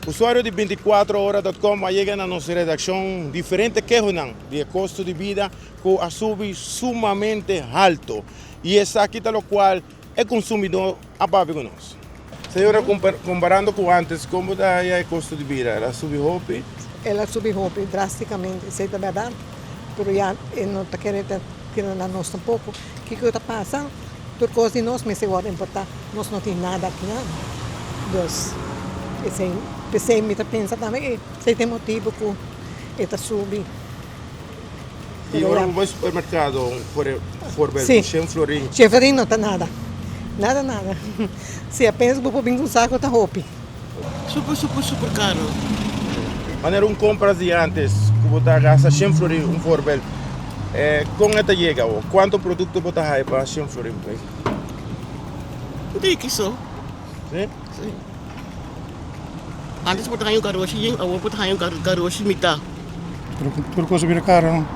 Usuario di 24ora.com a yega na nos redaccion diferente kehonan di e costo di bida cu a subi sumamente halto y esaki ta locual e consumidor a papia cu nos. Señora, comparando cu antes, como ta haya e costo di bida? El a subi hopi? El a subi hopi, drasticamente, esey ta berdad, pero ya e no ta kere ta kere na nos tampoco. Kico ta pasa? Tur cos di nos mester worde importa, nos no tin nada akinan. Dus, esey, p'esey mi ta pensa tambe esey ta e motibo cu e ta subi. Y ora bo bai supermercado, por voorbeeld, cu shen florin. Shen florin no ta nada, nada nada. Si apenas bo por bin cu un saco ta hopi. Super super super caro. Manera un compras di antes cu bo ta gasta shen florin un voorbeeld, con e ta yega awo? Cuanto producto bo ta haya pa shen florin? Un tiki so. Si? Si. Antes bo ta haña un garoshi yen, awor bo ta haña un garoshi mitá. Tur cos a bira caro no.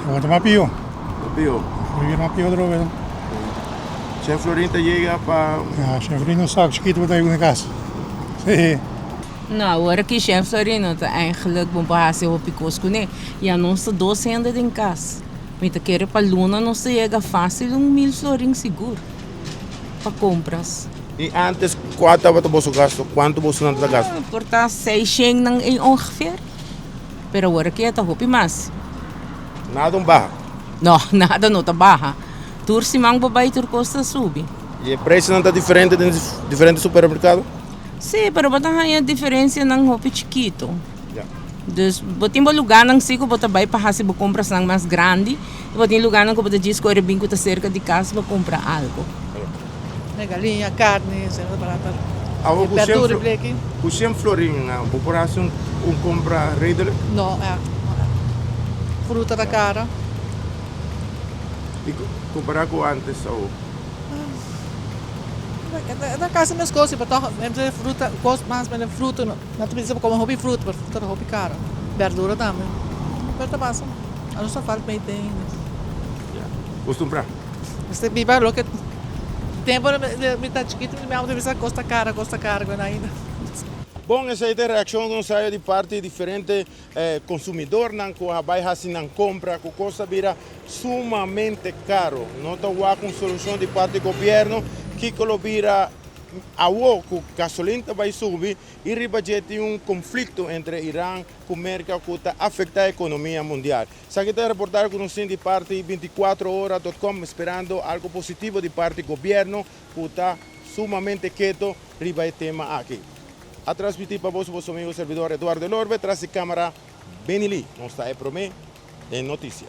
Awor ta mas pio. Ta pio. A bira mas pio otra vez. Shen florin ta yega pa. Ya, shen florin un saco chikito bo ta yuda na cas. Si. No, awor aki shen florin no ta eigenlijk bon pa haci hopi cos cune. Ya nos ta dos hende den cas. Mi ta kere pa luna nos ta yega facil un mil florin sigur pa compras. I antes kua tabata boso gasto? Kuantu bosonan ta gasta? Por ta seishennan ei ongeveer. Pero awor aki e ta hopi mas. Nada un baha? No, nada no ta baha. Tur siman bo bai tur kos ta subi. I e presionan ta diferente den diferente supermerkado? Sí, pero bo ta haña diferensianan hopi chikito. Dus bo tin bo lugánan sí ku bo ta bai pa hasi bo komprasnan mas grandi i bo tin lugánan ku bo ta djis kore bin ku ta serka di kas pa kumpra algu. E galiña, carni, esei ta barata. Awo E berdura y bleki. Ku shen florin bo por hasi un compra redelijk? No, no Fruta ta cara. Y compara ku antes awo? Ta casi mescos si, pero toch fruta cos mas menen fruta no ta bisa bo come hopi fruta, pero fruta ta hopi caro. Berdura tambe. Pero ta pasa. Anos ta falta mei ten. Costumbra. Mester biba loke tempo mi ta chikito mi mama ta bisa cos ta cara cos ta cara cu ainda. Bon, esei ta e reaccion cu nos haya di parti diferente consumidornan cu a bay haci nan compra cu cos a bira sumamente caro. No ta wak un solucion di parti gobierno kico lo bira awo cu gasolin ta bay subi y riba dje tin un conflicto entre Iran cu Merca cu ta afecta economia mundial. Esaki ta e reportahe ku nos tin di parti 24 ora.com sperando algo positivo di parti gobierno ku ta sumamente keto riba e tema aki. A transmiti pa boso boso amigo servidor Eduardo Elorbe tras di camara Benny Lee. Nos ta e prome den noticia.